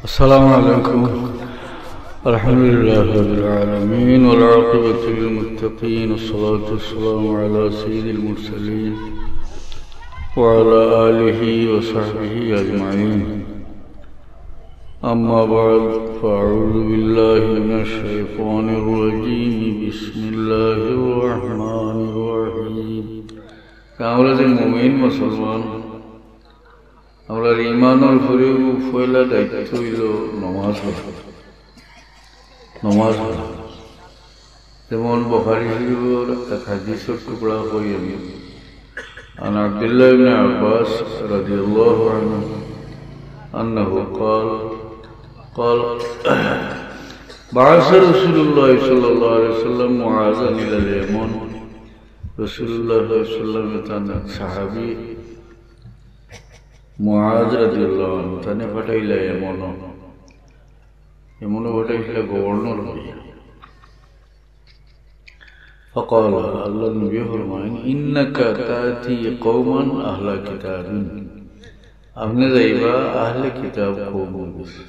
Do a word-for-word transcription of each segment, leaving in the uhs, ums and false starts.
السلام عليكم. الحمد لله رب العالمين، والعاقبة للمتقين، والصلاة والسلام على سيد المرسلين وعلى آله وصحبه أجمعين. أما بعد، فأعوذ بالله من الشيطان الرجيم. بسم الله الرحمن الرحيم. আমরা যে মুমিন মুসলমান, আমরার ইমানর উপরেও পয়লা দায়িত্ব অইলো নমাজ পড়া। নমাজ পড়া। যেমন বুখারী শরীফর এক হাদিসর টুকরা কই আমি। عن عبد الله بن عباس رضي الله عنه أنه قال، قال، بعث رسول الله صلى الله عليه وسلم معاذا إلى اليمن. রাসূলুল্লাহ সাল্লাল্লাহু আলাইহি ওয়াসাল্লামে তান সাহাবী মুআজ রাদিয়াল্লাহু আনহু তানে পাঠাইলা ইয়ামনো। ইয়ামনো পাঠাইলা গভর্নর অইয়া। فقال, আল্লাহর নবী ফরমাইন, إنك تأتي قوما أهل كتاب। আপনে যাইবা আহলে কিতাব কওমর গেছে।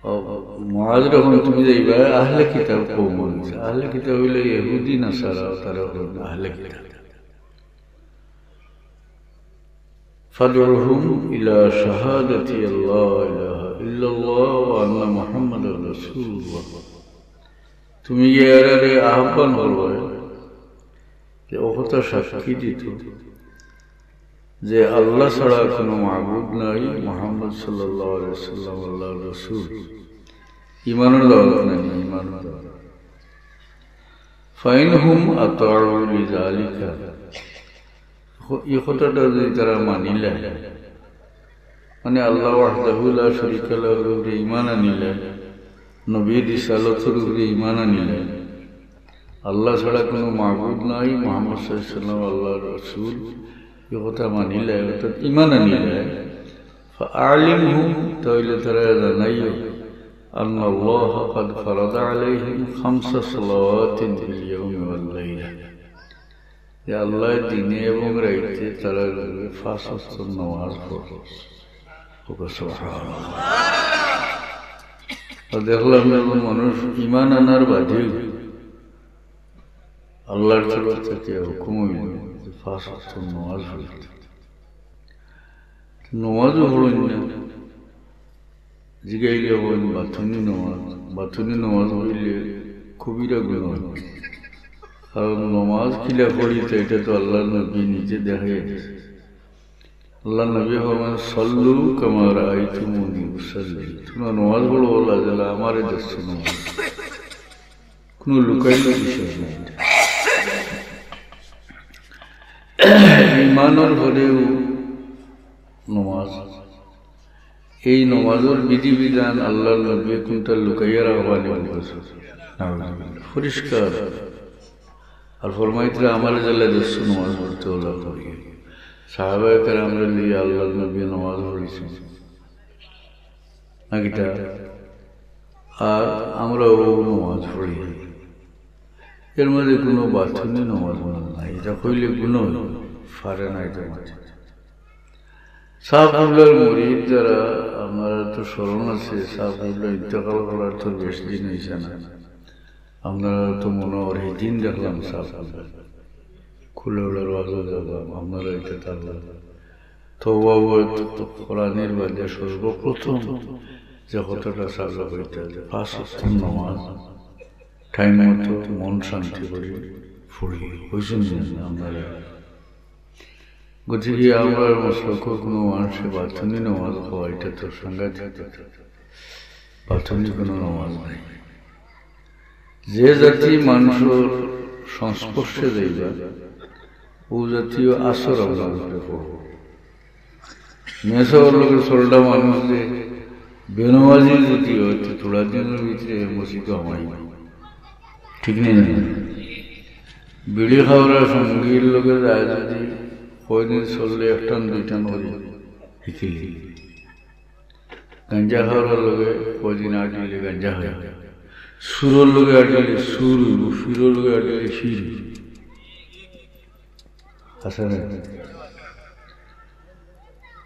ও, মুআজ, যখন তুমি যাইবা আহলে কিতাব কওমর গেছে। আহলে কিতাব অইলে ইহুদি নাসারা, তারা অইল আহলে কিতাব। فادعهم إلى شهادة أن لا إله إلا الله وأن محمدا رسول الله। তুমি গিয়া এরারে আহ্বান করবায় যে অ কথা সাক্ষী দিত যে আল্লাহ ছাড়া কোনো মাবুদ নাই, মুহাম্মদ সাল্লাল্লাহু আলাইহি ওয়াসাল্লাম আল্লাহর রাসূল। ইমানর দাওয়াত নাই, ইমানর দাওয়াত। فإن هم أطاعوا لذلك। ই কথাটা যদি তারা মানিলে, মানে আল্লাহ ওয়াহদাহু লা শরীকা লাহুর উপরে ঈমান আনিলে, নবীর রিসালতর উপরে ঈমান আনিলে, আল্লাহ ছাড়া কোনো মাবুদ নাই, মুহাম্মদ সাল্লাল্লাহু আলাইহি ওয়াসাল্লাম আল্লাহর রাসূল, ই কথা মানিলে, অর্থাৎ ঈমান আনিলে, فأعلمهم, তাইলে তারা জানাইও, أن الله قد فرض عليهم خمس صلوات في اليوم والليلة। যে আল্লাহ দিনে এবং রাইতে তারার উপরে পাঁচ ওয়াক্ত নামাজ ফরজ। ওকে সুবহানাল্লাহ। আর দেখলাম, এমন মানুষ ঈমান আনার বাদেও আল্লাহর তরফ থেকে হুকুম অইল যে পাঁচ ওয়াক্ত নামাজ পড়তে। নামাজও পড়ইন না। জিগাইলে কইন বাতুনি নামাজ, বাতুনি নামাজ পড়লে কবিরা গুনাহ। কারণ নামাজ কিলা পড়িতা, এটা তো আল্লাহর নবী নিজে দেখাইয়া দিছে। আল্লাহর নবী ফরমাইন, "صلوا كما رأيتموني أصلي।" তোমরা নামাজ পড়ো অলা যেলা আমারে দেখছো নামাজ। কোনো লুকাইল বিষয় নাই এটা। ঈমানর পরেও নামাজ। এই নামাজর বিধি বিধান আল্লাহর নবী কোনটা লুকাইয়া রাখবা নি বলতেছে? পরিষ্কার। আর ফরমাইতরা আমারে যেলা দেখছো নামাজ পড়তে অলা পড়ি। সাহাবায়ে কেরামরে লইয়া আল্লাহর নবী নামাজ পড়ছইন। না কিতা? আর আমরাও নামাজ পড়ি। এর মাঝে কোনো বাতুনি নামাজ নাই। এটা কইলে গুনাহ অইল, পারে না এটা মাঝে। ছাব কিবলার মুরিদ যারা, আপনারার তো স্মরণ আছে, ছাব কিবলা ইন্তেকাল করার তো বেশ দিন অইছে না। আপনারার তো মনো অর হিদিন দেখলাম ছাব কিবলা। খুলে উড়ার ওয়াজো দেখলাম, আপনারা এটা তার তওবা করানির বাদে সর্বপ্রথম যে কথাটা চালু অইতা যে পাঁচ ওয়াক্ত নামাজ টাইম মতো মন শান্তি করি পড়ি। অইছে নি আপনারা? গতিকে আমরার মসলকর কোনো মানুষে বাতুনি নামাজ কওয়া, এটা তো সাংঘাতিক কথা। বাতুনি কোনো নামাজ নাই। যে জাতি মানুষর সংস্পর্শে যাইবা, অউ জাতীয় আসর আপনার উপরে পড়ব। মেসাবর লগে চলটা মানুষ যে বেনমাজি যদি অয়, তো থুড়া দিনর ভিতরে মসজিদো হামাইবা। ঠিক নি না? বিড়ি খাওরা সঙ্গীর লগে যায় যদি, কয়দিন চললে একটান দুইটান করি হিকিলি। গাঞ্জা খাওরার লগে কয়দিন আটিলে গাঞ্জা খায়, সুরর লগে আটিলে সুর অইব, ফিরর লগে আটিলে ফির অইব। আছে না?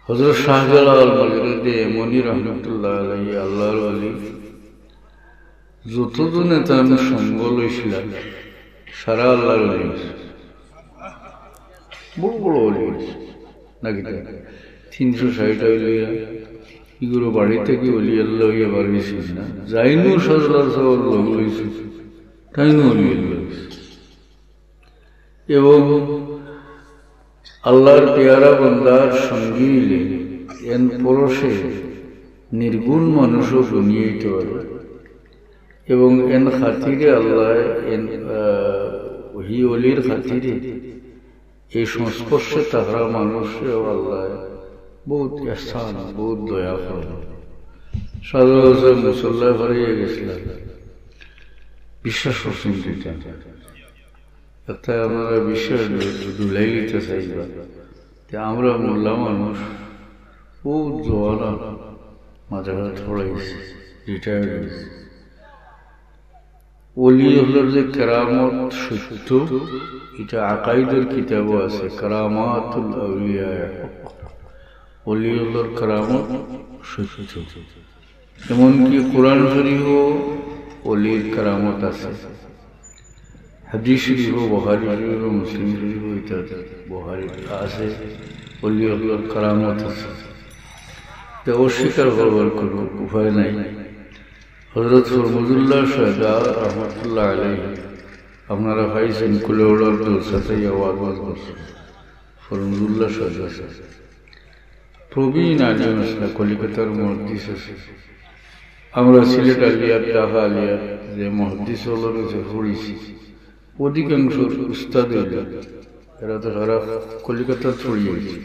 হযরত শাহজালাল মজরুদে ইয়ামনি রহমতুল্লাহ আলাইহি আল্লাহর ওলি, যতজনে তান সঙ্গ লইছিলা, সারা আল্লাহর ওলি অইছে। বড় বড় ওলি অইছে। নাকি তাই? তিনশো ষাইট আউলিয়া, ইগুলো বাড়ি থাকি ওলি আল্লাহ অইয়া বার অইছে না। যাইনু শাহজালাল সাহেবর লগ লইছে, তাইনু ওলি আল্লাহ অইছে। এবং আল্লাহর পেয়ারা বন্দার সঙ্গী অইলে এন পরশে নির্গুণ মানুষও গুণিয়ে দিতে পারে। এবং এন খাতিরে আল্লাহ, এন, আহ, হি অলির খাতিরে এই সংস্পর্শে থাকরা মানুষেও আল্লাহ বহুত এহসান, বহুত দয়া করে। সাধু হোসেন মুসল্লায় হারাইয়া গেছিলা, বিশ্বাস করছেন কিতা? একটা আপনারা বিশ্বাস ডুলাই নিতে চাইবা যে আমরা মোল্লা মানুষ, ও জোয়ানা মাদ্রাসা পড়াইছে, রিটায়ার্ড হয়েছে। ওলি হলোর যে কেরামত সত্য, এটা আকাইদের কিতাবও আছে, কারামাতুল আউলিয়া। ওলি হলোর কেরামত সত্য। এমনকি কোরআন শরীফও ওলির কেরামত আছে, হাদিস শরীফও, বুখারী শরীফও, মুসলিম শরীফও, ইত্যাদি বুখারী আছে, ওলি হলোর কেরামত আছে। তো অস্বীকার করবার কোনো উপায় নাই। হযরত ফরমুদুল্লাহ শাহজালাল রহমতুল্লাহ আলাইহি, আপনারা পাইছেন কুলেওড়ার জলসাতে আওয়াজ করছে ফরমুদুল্লাহ শাহজালাল সাহেব। প্রবীণ আলিম আছলা, কলিকাতার মুহাদ্দিস আছলা। আমরা সিলেট আলিয়াত, ঢাকা আলিয়াত যে মুহাদ্দিস অকলর গেছে পড়ছি, অধিকাংশ উস্তাদ অইলা, এরা তো সারা কলিকাতাত পড়ি অইছে।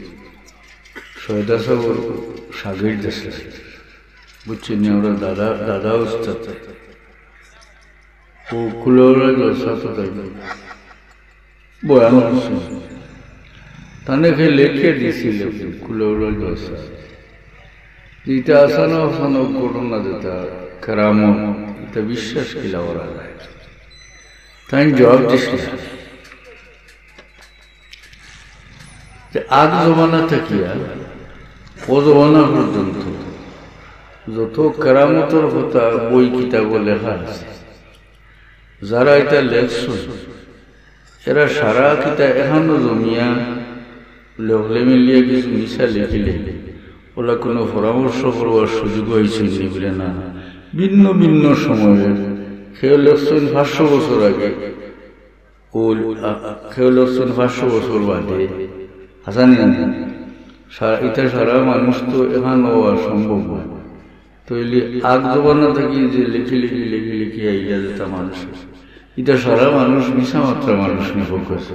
সৈয়দা সাহেবর শাগির্দ আছলা, বুঝছেন নি? আমরা দাদা, দাদা উস্তাদ। ও কুলেওড়া জলসাত তাইন বয়ান করছইন। তানে কে লেখিয়া দিছিল কুলেওড়া জলসাত। ইটা আচানক আচানক ঘটনা যেটা, কেরামত, ইটা বিশ্বাস কিলা করা যায়? তাইন জবাব দিছিল যে আগ জমানা থাকিয়া ও জমানা পর্যন্ত যত কেরামতর কথা বই কিতাবো লেখা আছে, যারা ইটা লেখছইন, এরা সারা কিতা এখানো জমিয়া লগ মিলিয়া কিছু মিছা লেখিলে, ওলা কোনো পরামর্শ করবার সুযোগ অইছে নি বুলে না। ভিন্ন ভিন্ন সময়ে কেউ লেখছইন পাঁচশো বছর আগে, ও, আ, কেউ লেখছইন পাঁচশো বছর বাদে, হাছা নি না? সা-, ইটা সারা মানুষ তো এখানো অওয়া সম্ভব না। তাইলে আগ জমানা থাকি যে লেখি লেখি, লেখি লেখি আইলা যেটা মানুষ, ইটা সারা মানুষ মিছা মাতরা মানুষ নি ফোকাস।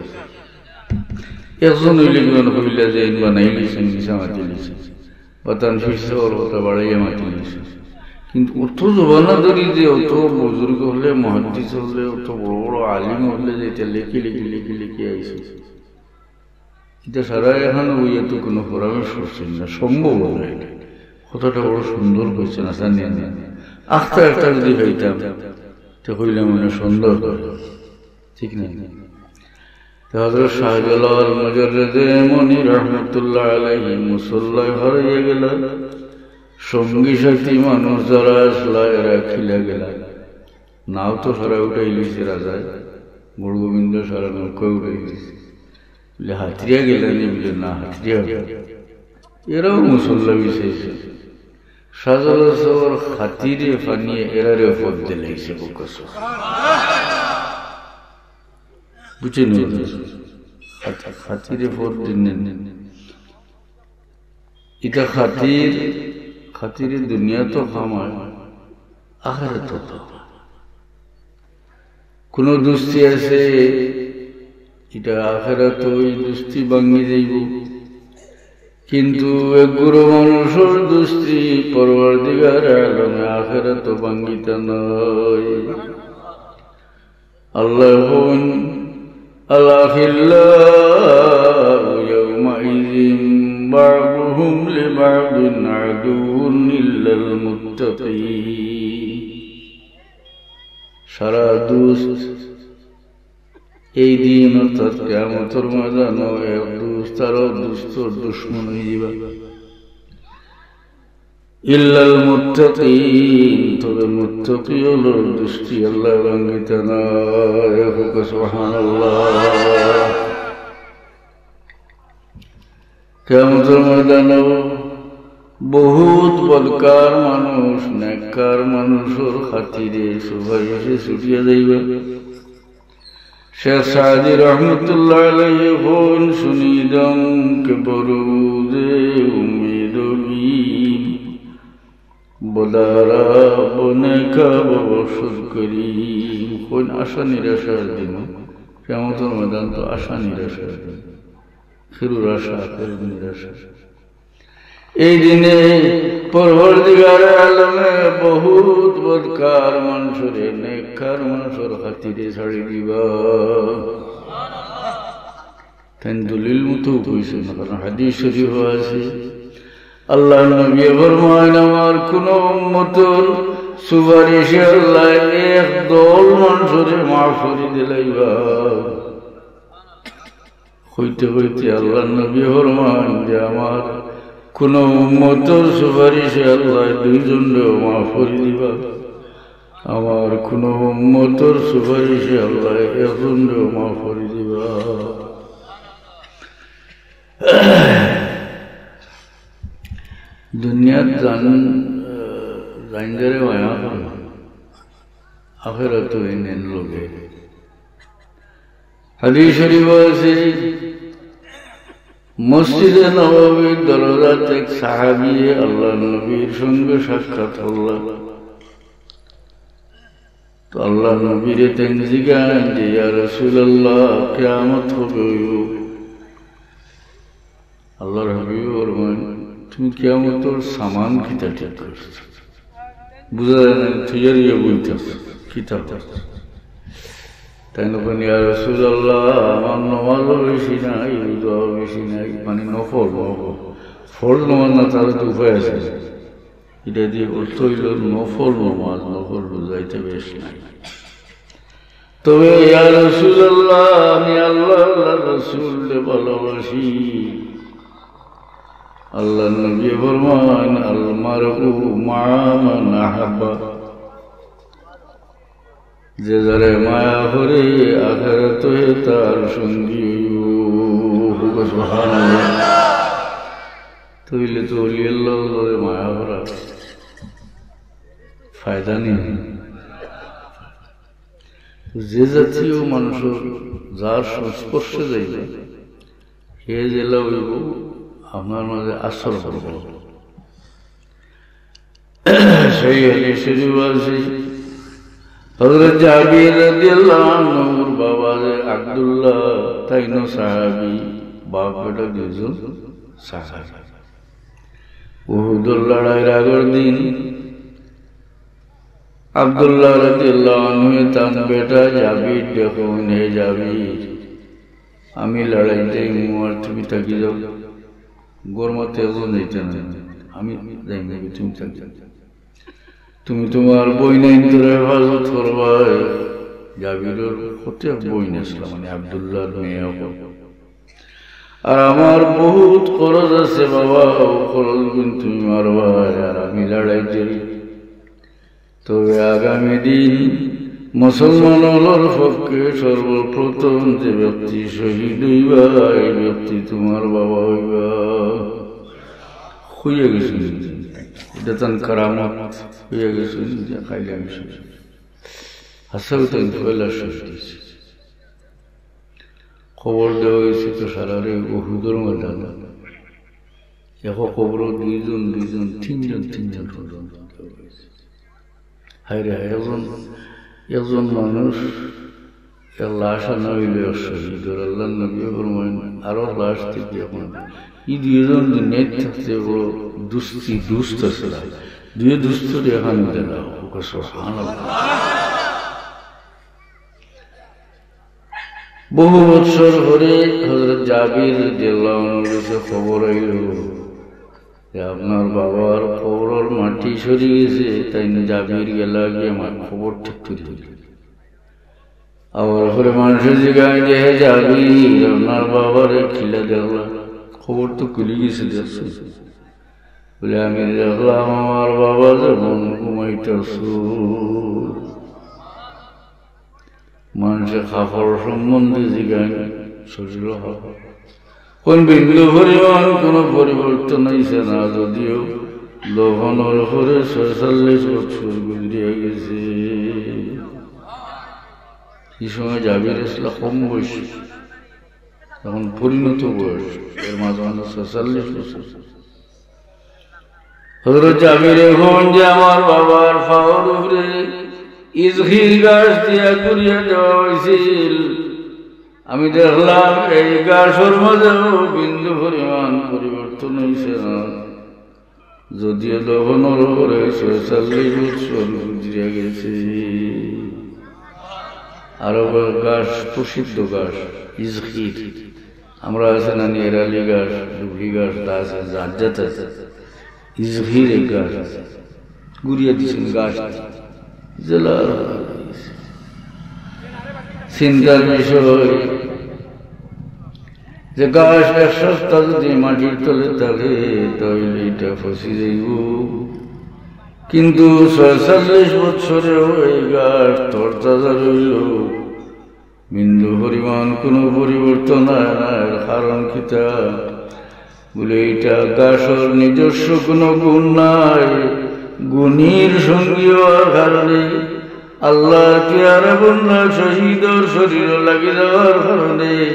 একজন অইলে কিমান কইলা যে এইন বানাইলিছইন, মিছা মাতিলিছইন, বা তান ফিরসে ওর কথা বাড়াইয়া মাতিলিছইন। কিন্তু অত জমানা ধরি যে অত বুজুর্গ অকলে, মুহাদ্দিস অকলে, অত বড় বড় আলিম অকলে যে ইটা লেখি লেখি, লেখি লেখি আইছে, ইটা সারা এখানো বইয়া তো কোনো পরামর্শ করছইন না, সম্ভব না ইটা। কথাটা বড় সুন্দর কইছইন, আচ্ছা, নিয়ে নিয়ে। আখতা একটা যদি পাইতাম, তো কইলাম মানে সুন্দর করে। ঠিক না? তো হযরত শাহজালাল মুজাররদে ইয়ামনি রহমতুল্লাহ আলাইহি মুসল্লায় হারাইয়া গেলা, সঙ্গী সাথী মানুষ যারা আছলা এরা কিলা গেলা। নাও তো সারা উঠাইলিছে রাজায়, গৌর গোবিন্দ সারা নৌকা উঠাইলিছে। বুলে, "হাতরিয়া গেলা নি?" বুলে, "না, হাতরিয়া গেলা।" এরাও মুসল্লা বিছাইছে। শাহজালাল সাহেবর খাতিরে ফানিয়ে এরারে পথ দিলাইছে, বুকস। বুঝছেন নি? খাত-, খাতিরে পথ দিন। ইটা খাতির, খাতিরে দুনিয়াত কাম অয়, আখেরাতো কাম অয়। কোনো দুস্তি আছে, ইটা আখেরাতো ই দুস্তি ভাঙ্গি যাইবো। কিন্তু এগুলো মানুষর দুস্তি পরওয়ারদিগার আলমে আখেরাতো ভাঙ্গিতা নায়। আল্লায় কইন, "الأخلاء يومئذ بعضهم لبعض عدو إلا المتقين।" সারা দুস্ত এই দিন অর্থাৎ কিয়ামতর ময়দানো এক দুস্ত আরো দুস্তর দুশমন অইযিবা। ইল্লাল মুত্তাকিন, তবে মুত্তাকি অকলর দৃষ্টি আল্লায় ভাঙ্গিতা নায়। কউক্কা সুবহানাল্লাহ। কিয়ামতর ময়দানো বউত বদকার মানুষ নেককার মানুষর খাতিরে সুপারিশে ছুটিয়া যাইবা। শেখ সাদী রহমতুল্লাহ আলাইহি কইন, শুনি দেও কে বরুদে উম্মীদ বীর, বদারা বনে কা ববসুর করিম। কইন আশা নিরাশার দিন, কিয়ামতর ময়দান তো আশা নিরাশার দিন, খেরুর আশা, খেরুর নিরাশা। এই দিনে পরওয়ারদিগারে আলমে বউত বদকার মানুষরে নেককার মানুষর খাতিরে ছাড়ি দিবা। তাইন দলিল মতো কইছইন, কারণ হাদিস শরীফো আছে, আল্লার নবীয়ে ফরমাইন, আমার কুনু উম্মতর সুপারিশে আল্লায় এক দল মানুষরে মাফ করি দিলাইবা। কইতে কইতে আল্লার নবীয়ে ফরমাইন যে, আমার কুনু উম্মতর সুপারিশে আল্লায় দুইজনরেও মাফ করি দিবা, আমার কুনু উম্মতর সুপারিশে আল্লায় একজনরেও মাফ করি দিবা। দুনিয়াত জান, আহ, জাইনদারে মায়া করে, আখেরাতো ইন এন লগে। হাদিস শরীফো আছে, মসজিদে নববীর দরজাত এক সাহাবিয়ে আল্লার নবীর সঙ্গে সাক্ষাৎ করলা। তো আল্লার নবীরে তাইন জিগাইন যে, ইয়া রাসূলুল্লাহ, কিয়ামত কবে অইবো? আল্লার হাবিবে ফরমাইন, তুমি কিয়ামতর সামান কিতা ঠিক করছো? বুঝা যায় না, তৈয়ার অইয়া বইতাছো, কিতা করছো? তাইন কইন, ইয়া রাসূলুল্লাহ, আমার নমাজও বেশি নাই, রোজাও বেশি নাই, মানে নফল, নফল। ফরজ নমাজ না, তাইলে তো উপায় আছে। ইটা দিয়া অর্থ অইলো নফল নমাজ, নফল রোজা, ইতা বেশ নাই। তবে ইয়া রাসূলুল্লাহ, আমি আল্লাহ, আল্লার রাসূলরে ভালোবাসি। আল্লার নবীয়ে ফরমাইন, আল মারউ মাআ মান আহাব্বা। যে যারে মায়া করে, আখেরাতো হে তার সঙ্গী অইবো। সুবহানাল্লাহ। তাইলে তো অলি আল্লাহর লগে মায়া করা ফায়দা নেই। যে জাতীয় মানুষর, যার সংস্পর্শে যাইবা, হে যেলা অইবো, আপনার মাঝে আসর করবো। সেই হাদিস শরীফো আছে, হযরত জাবির রাদিয়াল্লাহু আনহুর বাবা যে আব্দুল্লাহ, তাইনও সাহাবী, বাপ বেটা দুইজন সাহাবী। উহুদর লড়াইর আগর দিন আব্দুল্লাহ রাদিয়াল্লাহু আনহুয়ে তান বেটা জাবিররে কইন, হে জাবির, আমি লড়াইত যাইমু আর তুমি থাকি যাও। ঘর মাতে একজন যাইতা নায়, আমি যাইমু, তুমি থাকি যাও। তুমি তুমার বইনাইন্তরে হেফাজত করবায়। জাবিরর কত বইন আছলা, মানে আব্দুল্লাহর মেয়ে অকল। আর আমার বউত খরচ আছে বাবা, অউ খরচগুইন তুমি মারবায়, আর আমি লড়াইত যাই। তবে আগামী দিন মুসলমান অকলর পক্ষে সর্বপ্রথম যে ব্যক্তি শহীদ অইবা, এই ব্যক্তি তুমার বাবা অইবা। কইয়া গেছইন, ইটা তান কারামত। কইয়া গেছইন যে কাইলে আমি শহীদ। হাছা কথা, পয়লা শহীদ অইছে। কবর দেওয়া অইছে তো সারারে উহুদর ময়দানো। এক কবরো দুইজন, দুইজন, তিনজন, তিনজন পর্যন্ত দেওয়া অইছে। হায় রে হায়, একজন, একজন মানুষ, এক লাশ আনা অইলো এক শহীদর। আল্লার নবীয়ে ফরমাইন, আরো লাশ থাকি অখন ই দুইজন দুনিয়াত থাকতে বড় দুস্তি, দুস্ত আছলা। দুইও দুস্তরে অখন দিলা। কউক্কা সুবহানাল্লাহ। বহু বৎসর পরে হযরত জাবির রাদিয়াল্লাহু আনহুর গেছে খবর আইলো যে আপনার বাবার কবরর মাটি সরি গেছে, তাইন জাবির গেলা গিয়া মা-, কবর ঠিক করি দিল। আবার পরে মানষে জিগাইন যে, হে জাবির, আপনার বাবারে কিলা দেখলা? কবর তো খুলি গেছে, দেখছো? বলে, "আমি দেখলাম আমার বাবা যেমন ঘুমাইতেছে।" মানষে কাপড় সম্বন্ধে জিগাইন, শরীরর কাপড়। কোন বিন্দু পরিমাণ কোনো পরিবর্তন হইছে না, যদিও দফনর পরে ছয়চল্লিশ বছর গুজরিয়া গেছে। এই সময় জাবির আসলা কম বয়স, এখন পরিণত বয়স, এর মাঝে মাঝে ছয়চল্লিশ বছর। হযরত জাবিরে কইন যে, "আমার বাবার পাওর উপরে ইজখির গাছ দিয়া ঘুরিয়া দেওয়া হইছিল। আমি দেখলাম এই গাছর মাঝেও বিন্দু পরিমাণ পরিবর্তন হইছে না, যদিও দফনর পরে ছয়চল্লিশ বছর গুজরিয়া গেছে।" আরব গাছ, প্রসিদ্ধ গাছ, ইজখির। আমরা আছে না নি এরালি গাছ, ডুবলি গাছ, তা আছে, জাত জাত আছে। ইজখির এক গাছ আছে। ঘুরিয়া দিছেন গাছ। জেলা চিন্তার বিষয় যে গাছ এক সপ্তাহ যদি মাটির তলে থাকে, তাহলে এটা ফসি যাইব। কিন্তু ছয়চল্লিশ বছরেও এই গাছ তরতাজা রইল, বিন্দু পরিমাণ কোনো পরিবর্তন হয় না। এর কারণ কিতা? বলে, এটা গাছর নিজস্ব কোনো গুণ নাই, গুণীর সঙ্গী হওয়ার কারণে, আল্লাহর পেয়ারা বন্দা শহীদর শরীরো লাগি যাওয়ার কারণে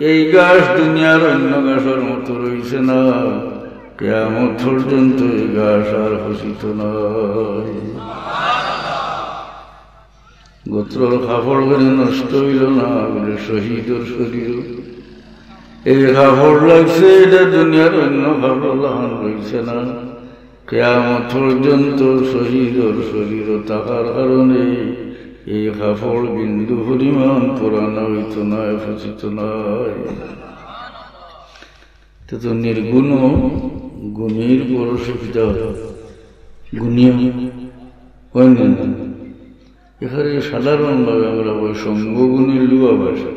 এই গাছ দুনিয়ার অন্য গাছর মতো রইছে না। কিয়ামত পর্যন্ত এই গাছ আর ফসিত নয়। গোত্রর কাপড় কেনে নষ্ট হইল না, বলে শহীদর শরীর। এই কাপড় লাগছে, এটা দুনিয়ার অন্য কাপড় লাখান রইছে না। কিয়ামত পর্যন্ত শহীদর শরীর থাকার কারণে এই কাপড় বিন্দু পরিমাণ পুরানা হইত নয়, ফসিত নয়। তো, তো নির্গুণ গুণীর পরশে পিতা গুণী হয় না। এখানে সাধারণভাবে আমরা ওই সঙ্গগুণী লুয়া বাসা,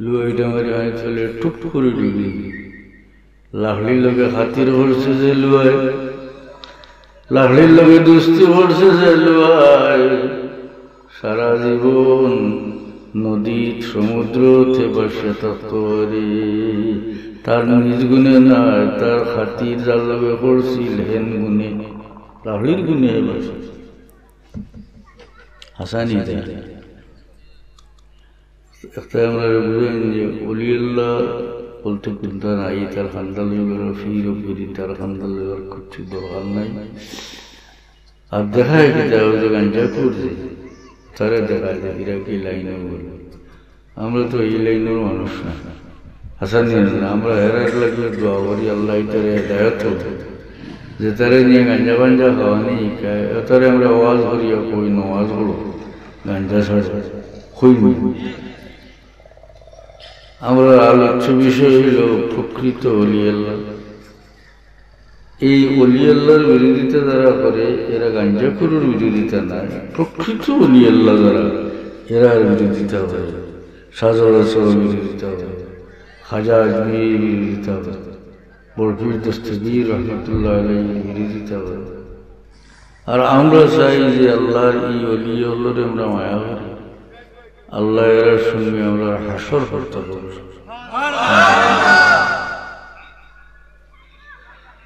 লুয়া এটা মারি আমি তাহলে টুপ করে ডুবি। লাকড়ির লগে খাতির করছে যে লুয়ায়, লাকড়ির লগে দুস্তি করছে যে লুয়ায়, সারা জীবন নদীত সমুদ্রতে ভাসিয়া থাকতো পারে। তার নিজ গুণে নয়, তার খাতির যার লগে করছিল হেন গুণে, লাকড়ির গুণে ভাসে। হাসানি দেয়। একটা আমরা বুঝেন যে অলি আল্লাহ বলতে কোনটা নাই, তার খান্দাল যুগের ফির ও ফিরি, তার খান্দাল যুগের কিচ্ছু দরকার নাই। আর দেখায় কি, তা হয়তো গাঞ্জা করছে, তারা দেখায় যে এরা কি লাইনে বলে। আমরা তো এই লাইনের মানুষ না। হাসানি না, আমরা হেরার লাগলে দোয়া করি, আল্লাহ তারে হেদায়ত হোক। যে তারে নিয়ে গাঞ্জা বাঞ্জা খাওয়ানি, তারে আমরা ওয়াজ করিয়া কই, নমাজ পড়ো, গাঞ্জা ছাড়ো, কই নি। আমরা আলোচ্য বিষয় হইল প্রকৃত অলি আল্লাহ। এই অলি আল্লাহর বিরোধিতা যারা করে, এরা গাঞ্জাখুরর বিরোধিতা নয়, প্রকৃত অলি আল্লাহ যারা, এরার বিরোধিতা করে, শাহজালাল সাহেবের বিরোধিতা করে, খাজা আজমির বিরোধিতা করে, বরফির দস্তগীর রহমতুল্লাহ আলাইহির বিরোধিতা করে। আর আমরা চাই যে আল্লাহর এই অলি আল্লাহরে আমরা মায়া করি, আল্লাহ এরার সঙ্গে আমরা হাসর করতে পারি।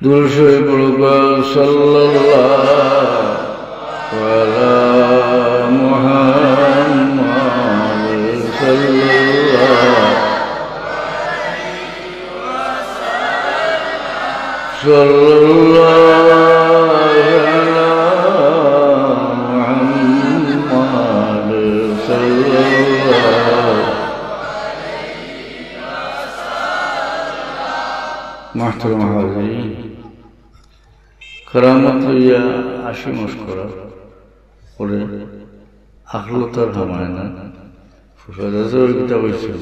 দুরূদ শরীফ পড়ুক, সাল্লাল্লাহু আলা মুহাম্মাদ, সাল্লাল্লাহু, সাল্লাল্লাহু আলা মুহাম্মাদ, সাল্লাল্লাহু। মুহতারাম হাজিরিন, কেরামত লইয়া হাসি মশকরা করে আখলতার হামায় না। ফুসাদ আছে ওই কিতাব হইছে।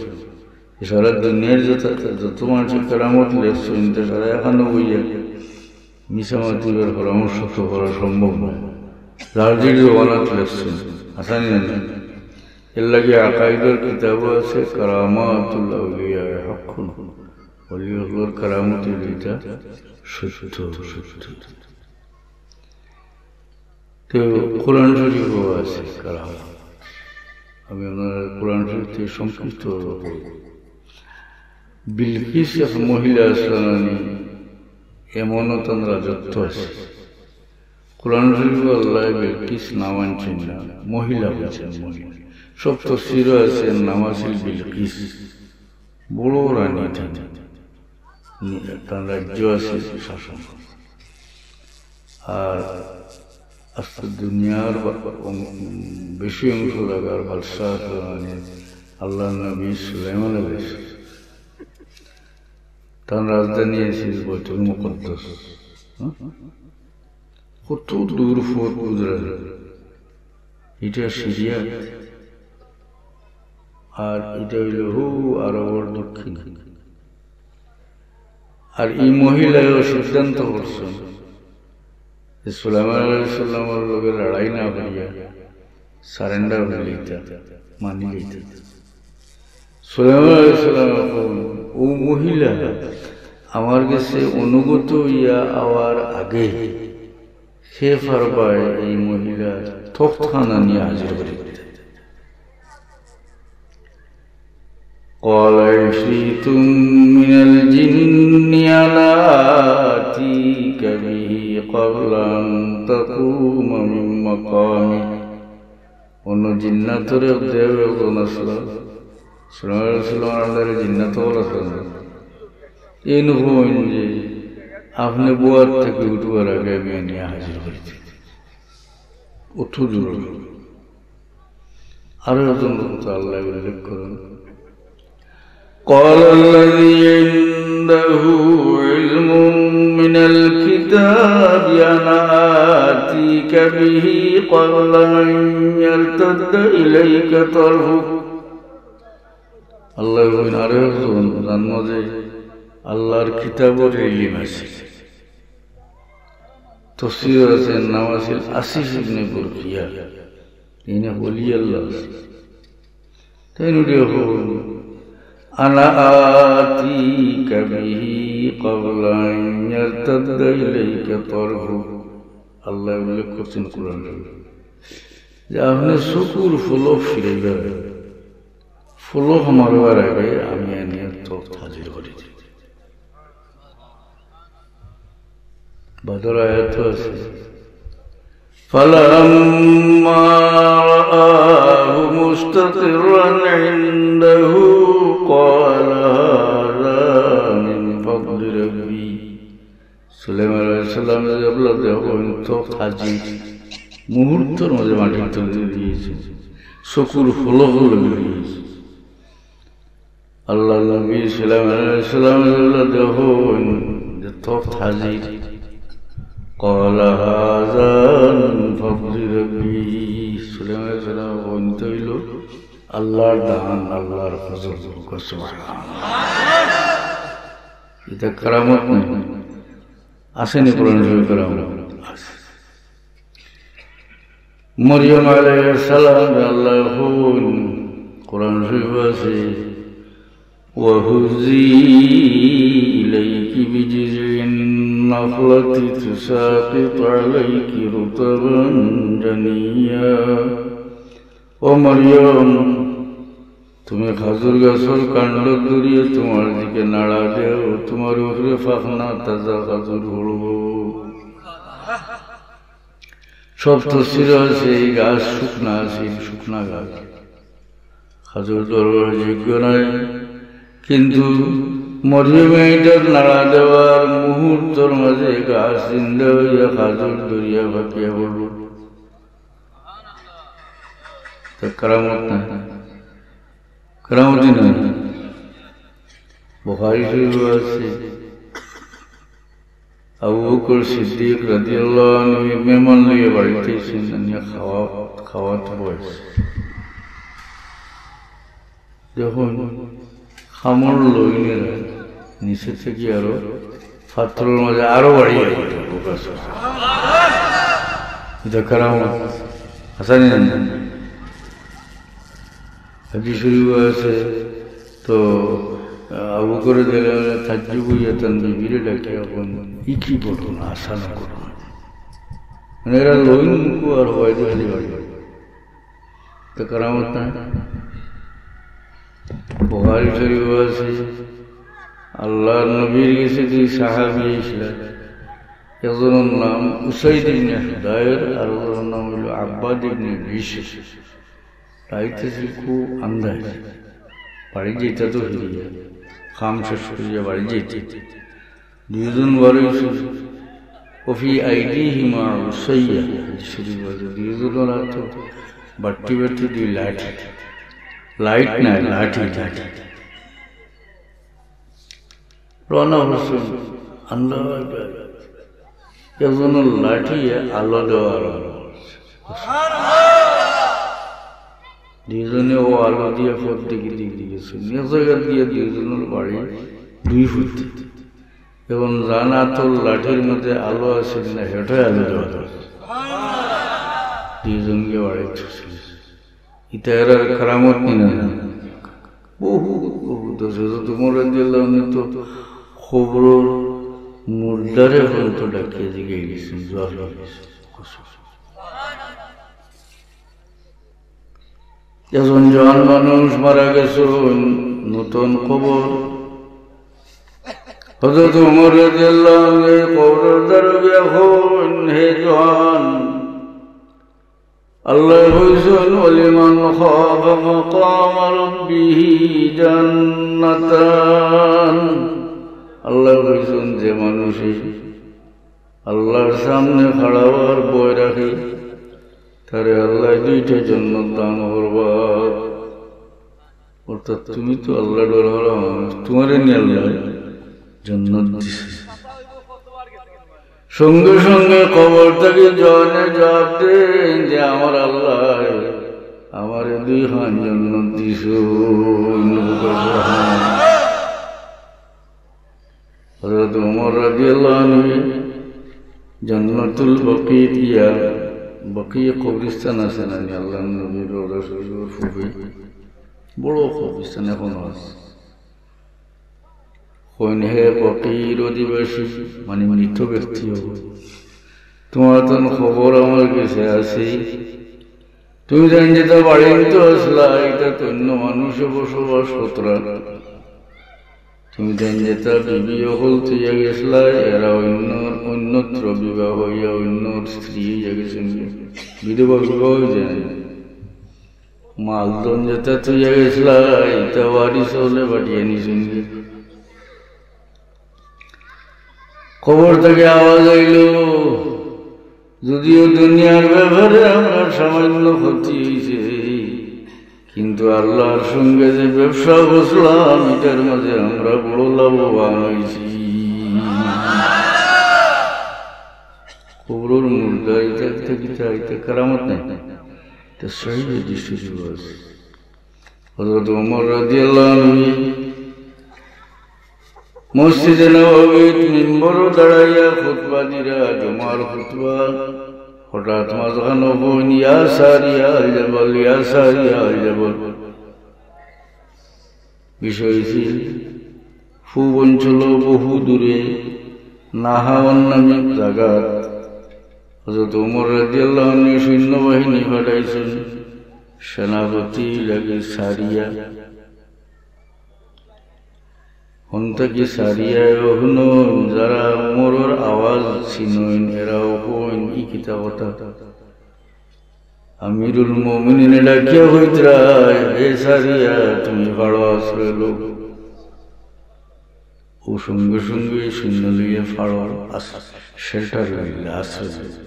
এ সারা দুনিয়ার যত, যত মানুষের কেরামত লেখছে, ইনতে সারা এখানো বইয়া মিছা মাতিবার পরামর্শ তো করা সম্ভব নয়। যার যে জমানাত লেখছে, হাসানি না। এর লাগি আকাইদর কিতাবও আছে, কারামাতুল আউলিয়া হাক্কুন। অলি অকলর কারামত দুইটা সত্য, সত্য। তো কোরআন শরীফও আছে কালাম। আমি আপনার কোরআন শরীফ থেকে সংক্ষিপ্ত পড়ব। বিলকিস এক মহিলা আছিলা নি, এমনও তান রাজত্ব আছে। কোরআন শরীফ আল্লাহ বিলকিস নাম আনছেন না, মহিলা বলছেন, মহিলা। সব তফসিরও আছে, নাম আছিল বিলকিস। বড় রানী তান, তান রাজ্য আছে, শাসন। আর আস্তা দুনিয়ার বা-, উম, বেশি অংশ জাগার বাদশাহ আছিলা নি আল্লাহর নবী সুলাইমান আলাইহিস সালাম। তান রাজধানী আছিল বাইতুল মুকাদ্দাস। হ্যাঁ? কত দূর পথ বুঝরা? ইটা সিরিয়া, আর ইটা অইলো হউ আরবর দক্ষিণ। আর ই মহিলায়ও সিদ্ধান্ত করছইন যে সুলাইমান আলাইহিস সালামর লগে লড়াই না করিয়া surrender অইলিতা, মানিলিতা। সুলাইমান আলাইহিস সালামে কইন, "ও মহিলা, আমার গেছে অনুগত অইয়া আওয়ার আগে কে পারবায় ই মহিলার তখ্তখান আনিয়া হাজির করি দিতা।" قال عفريت من الجن أنا آتيك به قبل أن تقوم من مقامك। অন্য জিন্নাতর এক দেও একজন আছিলা, সুলাইমান আলাইহিস সালামর under-এ জিন্নাত অকল আছিলা নি, এইন কইন যে আপনে বওয়াত থাকি উঠবার আগে আমি আনিয়া হাজির করি দিমু। অত জোর। আরো একজন কথা আল্লাহ উল্লেখ করেন, قال الذي عنده علم من الكتاب أنا آتيك به قبل أن يرتد إليك طرفك। আল্লাহ কইন, আরো একজন যান মাঝে আল্লাহর কিতাবর ইলিম আছে। তফসির আছে, নাম আছিল আসিফ ইবনে বরকিয়া। ইনি ওলি আল্লাহ। তাইন উঠিয়া কইন, أنا آتيك به قبل أن يرتد إليك طرفك। আল্লাহ উল্লেখ করছেন কোরআন শরীফে যে আপনে চকুর পলক ফিরাইবা, পলক মারবার আগে আমি আনিয়া তখ্ত হাজির করি দিমু। বাদর আয়াত আছে, فلما رآه مستقرا عنده قال هذا من فضل ربي। সুলাইমান আলাইহিস সালামে যেবলা দেখইন তখ্ত হাজির, মুহূর্তর মাঝে মাটির তলে লইয়া গেছে, চকুর পলক লইয়া গেছে। আল্লাহর নবী সুলাইমান আলাইহিস সালামে যেবলা দেখইন যে তখ্ত হাজির, قال هذا من فضل ربي। সুলাইমান আলাইহিস সালামে কইন, "ইতা অইলো আল্লাহর দান, আল্লাহর ফজল।" সুবহানাল্লাহ। ইটা কারামত নায়? আছে নি কোরআন শরীফে কারামত? আছে। মরিয়ম আলাইহিস সালামরে আল্লায় কইন, কোরআন শরীফো আছে, وهزي إليك بجذع النخلة تساقط عليك رطبا جنيا। ও মরিয়ম, তুমি খাজুর গাছর কাণ্ড ধরিয়া তুমার দিকে নাড়া দেও, তুমার উপরে পাখনা তাজা খাজুর পড়বো। সব তফসিরো আছে, এই গাছ শুকনা আছে, শুকনা গাছ, খাজুর ধরবার যোগ্য নায়। কিন্তু মরিয়মে ইটার নাড়া দেওয়ার মুহূর্তর মাঝে গাছ জিন্দা অইয়া খাজুর ধরিয়া পাকিয়া পড়বো। তো কারামত না? কারামতই না? বুখারী শরীফো আছে, আবু বকর সিদ্দিক রাদিয়াল্লাহু আনহু মেহমান লইয়া বাড়িত আইছইন, আনিয়া খাওয়া, খাওয়াত বইছইন। দেখইন খামর লইন এরা নিচে থাকি আরো পাথরর মাঝে আরো বাড়িয়া পড়ে। ইটা কারামত। হাদিস শরীফো আছে। তো আবু বকর রাদিয়াল্লাহু আনহু তাজ্জুব অইয়া তান বিবিরে ডাকিয়া কইন, "ই কি ঘটনা, আচানক ঘটনা?" মানে এরা লইন মুখো আর হবাই দিয়া খালি বাড়ি। তো কেরামত নায়? বুখারী শরীফো আছে, আল্লাহর নবীর গেছে দুই সাহাবী আইছলা, একজনর নাম উসাইদ ইবনে হুদায়র, আর একজনর নাম অইলো আব্বাদ ইবনে বিশর। রাইত আছিল খুব আন্ধার, বাড়ি যাইতা তো ফিরিয়া, কাম শেষ করিয়া বাড়ি যাইতা। দুইজন বার অইছে, "ওফি আইদিহিমা উসাইয়া", হাদিস শরীফো আছে, দুইজনর আতো বাট্টি বাট্টি দুই লাঠি, লাইট নায়, লাঠি, লাঠি। রওনা অইছইন, আন্দাজ একজনর লাঠিয়ে আলো দেওয়া আরম্ভ করছে। দুইজনে অউ আলো দিয়া পথ দেখি দেখি গেছে। এক জাগাত গিয়া দুইজনর বাড়ি দুই ফুট। এখন যান আতর লাঠির মধ্যে আলো আছে কিনা, হেটায় আলো দেওয়া দরকার। দুইজনকে বাড়ি থুইছে। ইতা এরার কেরামত নি না? বহুত, বহুত আছে। হযরত উমর রাদিয়াল্লাহু আনহু তো কবরর মুর্দারে পর্যন্ত ডাকিয়া জিগাই গেছেন, জবাব দিছেন। একজন জোয়ান মানুষ মারা গেছেন, নতুন কবর। হযরত উমর রাদিয়াল্লাহু আনহু কবরর দ্বারো গিয়া কইন, "হে জোয়ান, আল্লায় কইছইন, ওয়ালিমান খাফা মাকামা রাব্বিহি জান্নাতান।" আল্লায় কইছইন, যে মানুষে আল্লাহর সামনে খাড়া অওয়ার ভয় রাখে, তারে আল্লায় দুইটা জান্নাত দান করবা। অর্থাৎ তুমি তো আল্লাহ ডরাওয়ালা মানুষ, তুমারে নি আল্লায় জান্নাত দিছে। সঙ্গে সঙ্গে কবর থাকি জোয়ানে জবাব দেইন যে, "আমার আল্লায় আমারে দুইখান জান্নাত দিছইন।" হযরত উমর রাদিয়াল্লাহু আনহু জান্নাতুল বকিত গিয়া, বকি কবরস্থান আছে না নি, আল্লাহর নবীর রওজা শরীফর পূবে, বড় কবরস্থান এখনো আছে। কইন, হে বকির অধিবাসী, মানে মৃত ব্যক্তি অকল, তুমার তান খবর আমার গেছে আছে। তুমি তাইন যেতা বাড়িত আছলা, ইতা তো অন্য মানুষে বসবাস করতরা। তুমি তাইন যেতা বিবি অকল থইয়া গেছলা, এরা অন্য, অন্যত্র বিবাহ অইয়া অন্য স্ত্রী অইয়া গেছইন, বিধবা বিবাহ অইয়া যায়। মালধন যেতা থইয়া গেছলা, ইতা ওয়ারিস অকলে বাটিয়া নিছইন। কবর থাকি আওয়াজ আইলো, যদিও দুনিয়ার ব্যাপারে আমরার সামান্য ক্ষতি অইছে, কিন্তু আল্লাহর সঙ্গে যে ব্যবসা করছলাম, ইটার মাঝে আমরা বড় লাভবান অইছি। কবরর মুর্দা ইতা, ইতা কিতা, ইতা কেরামত নায়? ইতা সহিহ হাদিস শরীফো আছে। হযরত উমর রাদিয়াল্লাহু আনহু মসজিদে নববীত মিম্বরো দাঁড়াইয়া খুতবা দিরা, জুমার খুতবা। হঠাৎ মাঝখানো কইন, "ইয়া সারিয়া আল জাবাল, ইয়া সারিয়া আল জাবাল।" বিষয় অইছিল, পূব অঞ্চলো বহু দূরে নাহাওয়ান নামক জাগাত হযরত উমর রাদিয়াল্লাহু আনহু সৈন্যবাহিনী পাঠাইছইন, সেনাপতি লাগি সারিয়া। হন থাকি সারিয়ায় হুনইন, যারা উমরর আওয়াজ চিনইন, এরাও কইন, "ই কিতা কথা?" আমিরুল মুমিনিনে ডাকিয়া কইতরা, "হে সারিয়া, তুমি ফাড়ো আশ্রয় লও।" অউ সঙ্গে সঙ্গে সৈন্য লইয়া ফাড়ো আস-, shelter লইলা, আশ্রয় লইলা।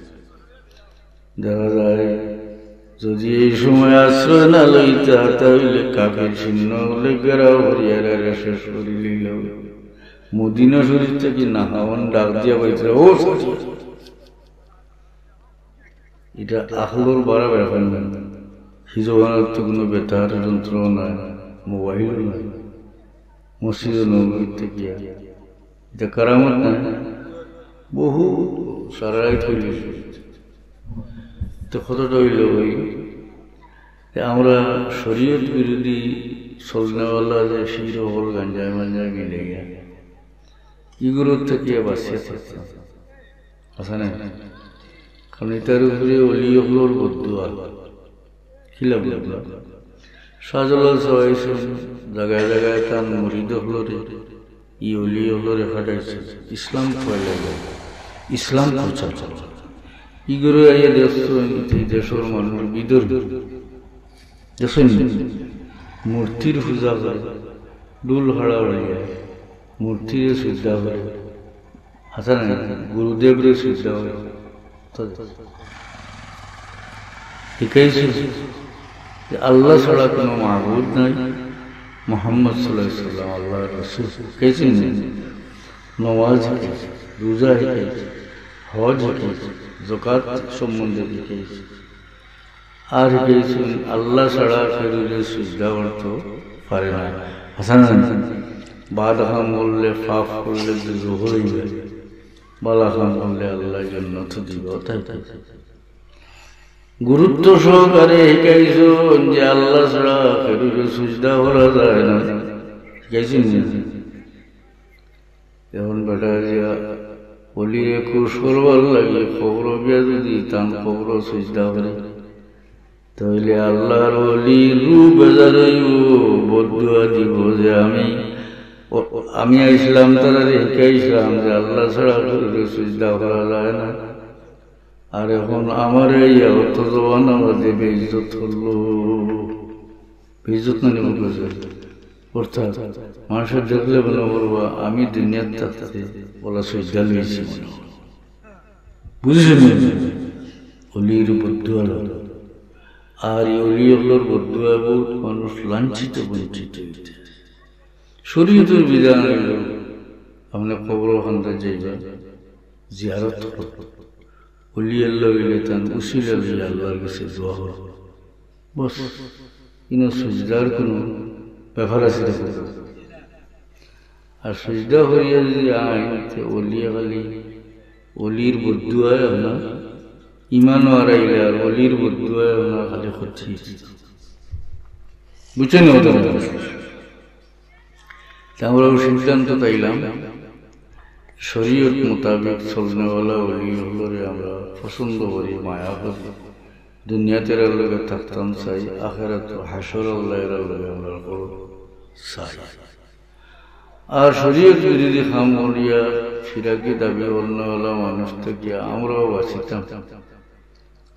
দেখা যায়, যদি এই সময় আশ্রয় না লইতা, তাইলে কাফির সৈন্য অকলে ঘেরাও করিয়া এরারে শেষ করিলিলো। মদিনা শরীফ থাকি নাহাওয়ান ডাক দিয়া কইতরা, "ও সারিয়া।" ইটা আখলর বাড়া ব্যাপার নায়। হি জমানাত তো কুনু বেতার যন্ত্র নাই, মোবাইলও নাই। মসজিদে নববীত গিয়া। ইটা কেরামত নায়? বহু সারা রাইত অইলো। তো কথাটা অইলো অউ, যে আমরা শরীয়ত বিরোধী চলনেওয়ালা যে শির অকল গাঞ্জায় মাঞ্জায় মিলাইয়া, ইগুলোর থাকিয়া বাঁচিয়া থাকতাম। আছে না? কারণ ইতার উপরে অলি অকলর বদদোয়া। কিলা বদদোয়া? শাহজালাল সাহেব জাগায় জাগায় তান মুরিদ অকলরে, ই অলি অকলরে পাঠাইছে ইসলাম ফয়লাইবার, ইসলাম প্রচার করবার। ইগুলো আইয়া দেখছইন, ই দেশর মানুষ বিধর্মী। দেখছইন নি? মূর্তির পূজা করে, ঢুল হাড়া বাজায়, মূর্তিরে সিজদা করে, আছে না নি? গুরুদেবরে সিজদা করে। তো শিখাইছে যে আল্লাহ ছাড়া কোনো মাবুদ নাই, মোহাম্মদ সাল্লাল্লাহু আলাইহি ওয়াসাল্লাম আল্লাহর রাসূল। শিখাইছে নি? নমাজ শিখাইছে, রোজা শিখাইছে, হজ শিখাইছে, যাকাত সম্বন্ধে শিখাইছে। আর শিখাইছইন আল্লাহ ছাড়া কেউরে সিজদা করতো পারে না। আছে না নি? বাদ কাম করলে, পাপ করলে দুজখো অইবা, ভালা কাম করলে আল্লাহ জান্নাত দিবা। তাই তো। গুরুত্ব সহকারে শিখাইছইন যে আল্লাহ ছাড়া কেউরে সিজদা করা যায় না। শিখাইছইন নি? এখন বেটা গিয়া অলিরে খুশ করবার লাগি কবরো গিয়া যদি তান কবরো সিজদা করে, তাইলে আল্লাহর অলির রূহ বেজার অইবো, বদদোয়া দিবো যে আমি, ও, আমি আইছলাম, তারারে শিখাইছলাম যে আল্লাহ ছাড়া কেউরে সিজদা করা যায় না, আর এখন আমারে ইয়া অত জবান আমারে বেইজ্জত করলো। বেইজ্জত না নি বুঝে? অর্থাৎ মানুষে দেখলে মনে করবা আমি দুনিয়াত থাকতে অলা সিজদা লইছি মনে হয়। বুঝছইন নি? অলির বদদোয়া লয়। আর এই অলি অকলর বদদোয়া বহুত মানুষ লাঞ্ছিত বঞ্চিত অইতে। শরীয়তর বিধান অইলো, আপনে কবরর কান্দাত যাইবা, জিয়ারত করবা। অলি আল্লাহ অইলে তান উসিলা লইয়া আল্লাহর গেছে দোয়া করবা। বস, ইনো সিজদার কুনু ব্যাপার আছে দেখো। আর সিজদা করিয়া যদি আইন, তে অলি খালি, অলির বদদোয়ায় আপনার ইমান হারাইলে আর অলির বদদোয়ায় আপনার খালি ক্ষতি। বুঝছইন নি কথা? তে আমরা অউ সিদ্ধান্তত আইলাম, শরীয়ত মোতাবেক চলনেওয়ালা অলি অকলরে আমরা পছন্দ করি, মায়া করি। দুনিয়াত এরার লগে থাকতাম চাই, আখেরাত হাশর আল্লাহ এরার লগে আমরা করতাম চাই। আর শরীয়ত বিরোধী কাম করিয়া ফিরাকি দাবি করনেওয়ালা মানুষ থাকিয়া আমরাও বাঁচিতাম।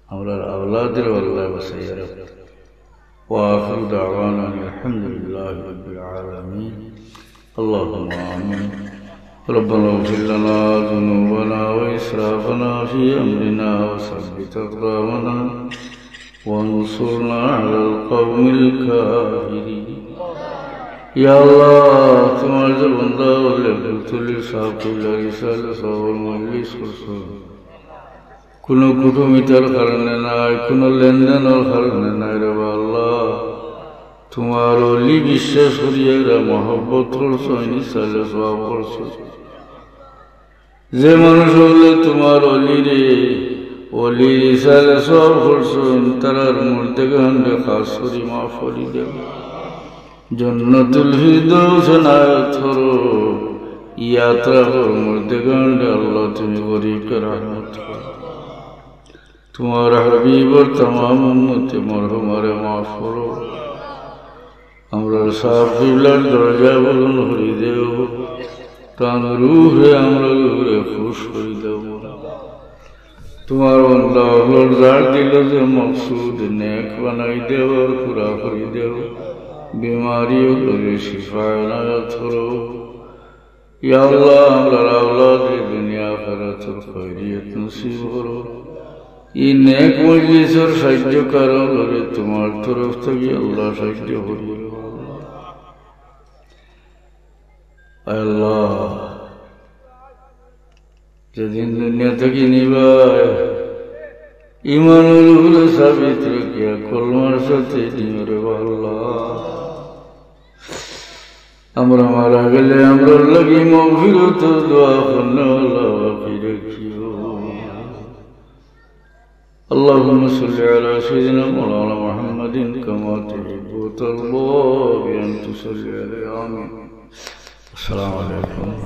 আমরার আওলাদরে আল্লায় বাঁচাইয়া রাখতা। وآخر دعوانا أن الحمد لله رب العالمين. اللهم آمين. ربنا اغفر لنا ذنوبنا وإسرافنا في أمرنا وثبت أقدامنا وانصرنا على القوم الكافرين. ইয়া আল্লাহ, তুমার যে বান্দা অকলে ফুলতলি সাব কিবলার ইসালে সওয়াবর মজলিস করছইন, কুনু কুটুমিতার কারণে নায়, কুনু লেনদেনর কারণে নায় রে বা আল্লাহ। তুমার অলি বিশ্বাস করিয়া এরা মহব্বত করছইন, ইসালে সওয়াব করছইন। যে মানুষ অকলে তুমার অলিরে, অলির ইসালে সওয়াব করছইন, তারার মুর্দেগানরে খাস করি মাফ করি দেও। জন্নতুল ফিরদৌস এনায়েত করো। ইয়াত্রা কর মুর্দেগানরে আল্লাহ তুমি গরিবকে রহমত করো। তুমার হাবিবর তামাম উম্মতে মরহুমারে মাফ করো। আমরার সাব কিবলার দরজা বুলন্দ করি দেও। তান রুহে আমরার রুহে খুশ করি দেও। তুমার বান্দা অকলর যার দিলো যে মকসুদ নেক বানাই দেও আর পুরা করি দেও। বিমারি অকলরে শিফা এনায়েত করো। ইয়া আল্লাহ, আমরার আওলাদরে দুনিয়া আখিরাতর খৈরিয়ত নসিব করো। ই নেক মজলিসর সাহায্যকারী অকলরে তুমার তরফ থাকি আল্লাহ সাহায্য করিও। আয় আল্লাহ, যেদিন দুনিয়া থাকি নিবায়, ইমানর উপরে সাবিত রাখিয়া কলমার সাথে নিও রে বা আল্লাহ। আমরা মারা গেলে আমরার লাগি মাগফিরাতর দোয়া করনেওয়ালা বাকি রাখিও। اللهم صل على سيدنا مولانا محمد كما تحب وترضى بأن تصلي عليه. آمين. السلام عليكم.